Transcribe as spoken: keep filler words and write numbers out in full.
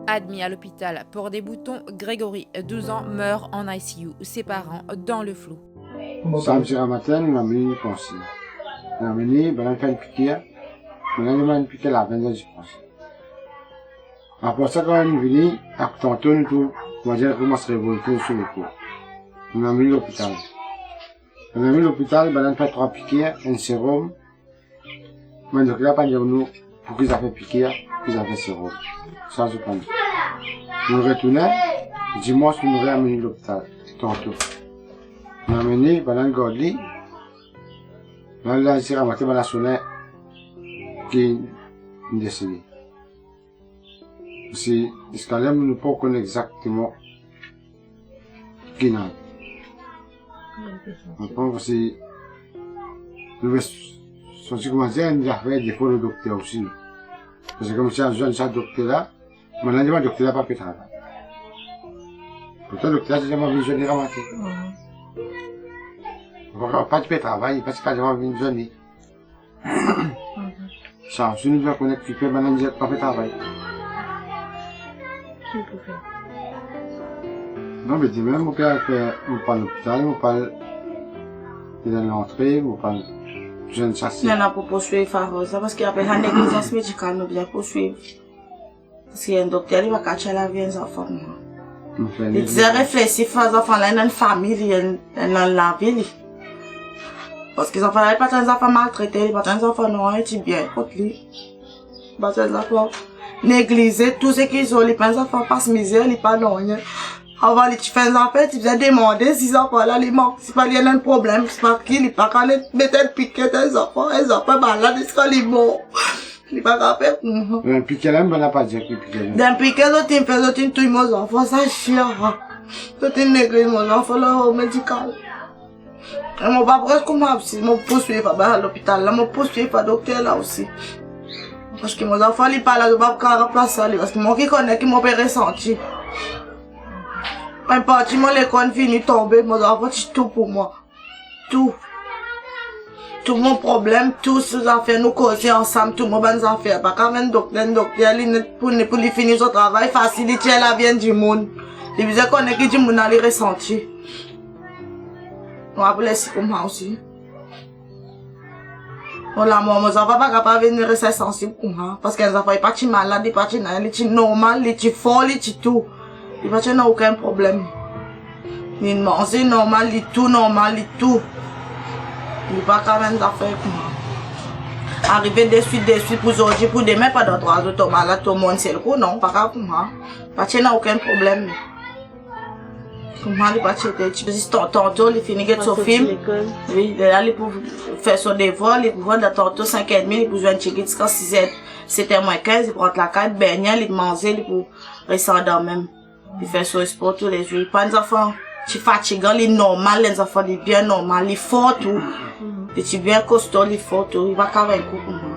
Admis à l'hôpital Port des Boutons, Grégory, douze ans, meurt en I C U, ses parents dans le flou. Samdi gramatin, nou amenn li panse. Nou amenn li, bann la fer enn pikir. Bann la fer enn pikir, lavenn li panse. Apre sa, kan nou vini, ak tanto nou trouv, nou dir, koumans revolte so lekor. Nou amenn li lopital. Nou amenn li lopital, bann la fer trwa pikir, enn serom. Bann dokter la pa dir nou pou ki zafer pikir, pou ki zafer serom. Sa zot pa dir. Nou retourne, dimans nou reamenn li lopital, tanto. Nou amenn li, bann la gard li. Bann la, li ti ramate, bann la sone ki li desede. Parski ziska la nou pa konn exakteman ki inn arive. Konpran, parski nou pe santi kouma dir, enn zafer depo lor dokter osi, non? Parski koumsi enn zenn sa dokter la, mo la dir dokter la pa pe travay. Pourtan dokter la ti dir mo vinn zwenn li gramatin. Mm. Pa, pa ti pe travay, pa ti pe vinn zwenn li. Sa, si nou bizin konn ki pe bann la dir pa pe travay. Ki pou fer? Non, me demin, mo pe al fer, mo pe al lopital, mo pe al dan lantre, mo pe al zwenn sa si. Non, non, pou pourswiv favor sa, parski apre sa neglizans medikal, nou bizin pourswiv. Parski enn dokter, li pa kapav tir lavi enn zanfan koumsa. Li bizin reflesi, fer zanfan la ena enn fami, li ena, ena lavi li. Parski zanfan la, li pa ti enn zanfan maltrete, li pa ti enn zanfan nanye, ti bien kot li. Li pa ti enn zanfan neglize, tou seki zoli, pa enn zanfan pas mizer, li pa nanye. Avan li ti fer enn zafer, ti bizin demande si zanfan la, li mank, si pa li ena enn problem, si pa ki, li pa kapav met enn pike dan zanfan, enn zanfan malad ziska li mor. Li pa kapav fer koumsa. Enn pike la, bann la pa dir ki pike la. Dan pike, zot inn fer, zot inn touy mo zanfan, sa sir. Zot inn negliz mo zanfan la, o medikal. E mo pa pres koumsa, si mo pourswiv pa bann lopital la, mo pourswiv pa dokter la osi. Parski mo zanfan, li pa la, zot pa kapav ranplas li, parski mo ki kone ki mo pe resanti. Enn parti mo lekor fini tonbe, mo zanfan ti tou pou mwa. Tou. Tou mo problem, tou so zafer nou koze ansam, tou mo bann zafer. Pa kapav enn dokter, enn dokter, li net pou, pou li fini so travay fasil, li tir lavi enn dimoun. Li bizin kone ki dimoun la li resanti. Nou apel si koumsa osi. Mo lamor, mo zanfan pa kapav vinn res sansib koumsa, parski enn zanfan, li pa ti malad, li pa ti nanye, li ti normal, li ti for, li ti tou. Li pa ti ena okenn problem. Li manze normal, li tou normal, li tou. Li pa kapav enn zafer koumsa. Arive deswit, deswit pou zordi, pou demin, pandan trwa zour to malad, to mor enn sel kou, non, pa kapav koumsa. Pa ti ena okenn problem. Koumsa li pa ti ete, ti zis tan-, tanto li fini get so fim. Wi, lerla li pou fer so devwar, li pou vinn dan tanto sink er edmi, li pou zwenn tigit ziska siz er, set er mwin kinz, li pou rant lakaz, bengne, li manze, li pou res andormi. Li fer so spor toulezour. Li pa enn zanfan ti fatigan, li normal, enn zanfan li bien normal, li for tou. Li ti bien kosto, li for tou, li pa kapav enn kou koumsa.